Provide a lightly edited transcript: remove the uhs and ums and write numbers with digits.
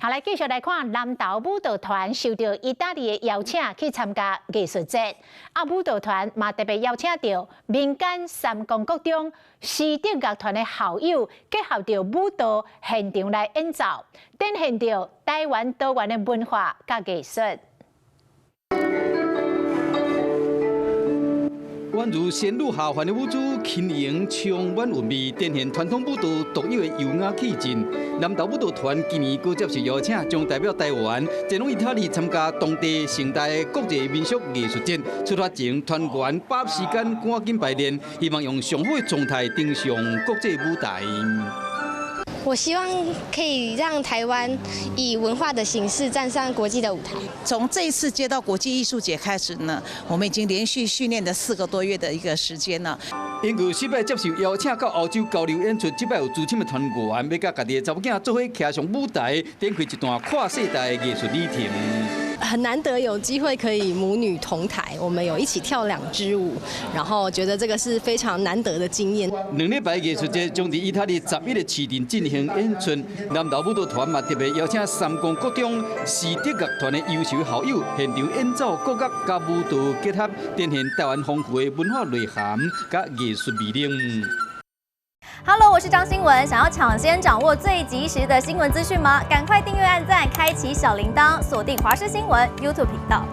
好，來繼續來看南投舞蹈團受著意大利的邀請去參加藝術節，啊，舞蹈團嘛特別邀請著民間三光國中時竹樂團的校友，結合著舞蹈現場來演奏，展現著台灣多元的文化佮藝術。宛如仙女下凡的舞姿，輕盈充滿韻味，展現傳統舞蹈獨有的優雅氣質。南投舞蹈團今年閣接受邀請，將代表台灣前往意大利參加當地盛大的國際民俗藝術節。出發前，團員把握時間趕緊排練，希望用上好的狀態登上國際舞台。我希望可以讓台灣以文化的形式站上國際的舞台。從這一次接到國際藝術節開始呢，我們已經連續訓練了4個多月的一個時間了。因為首擺接受邀請到歐洲交流演出，這擺有資深的團員欲佮家己的查某囝做伙徛上舞台，展開一段跨世代的藝術旅程。很難得有機會可以母女同台，我們有一起跳兩支舞，然後覺得這個是非常難得的經驗。2禮拜藝術節將佇意大利11個市鎮進行演出，南投舞蹈團嘛特別邀請三光國中時竹樂團的優秀校友現場演奏國樂佮舞蹈結合，展現台灣豐富的文化內涵佮藝術魅力。 Hello，我是張新文。想要搶先掌握最及時的新聞資訊嗎？趕快訂閱、按讚、開啟小鈴鐺，鎖定華視新聞 YouTube 頻道。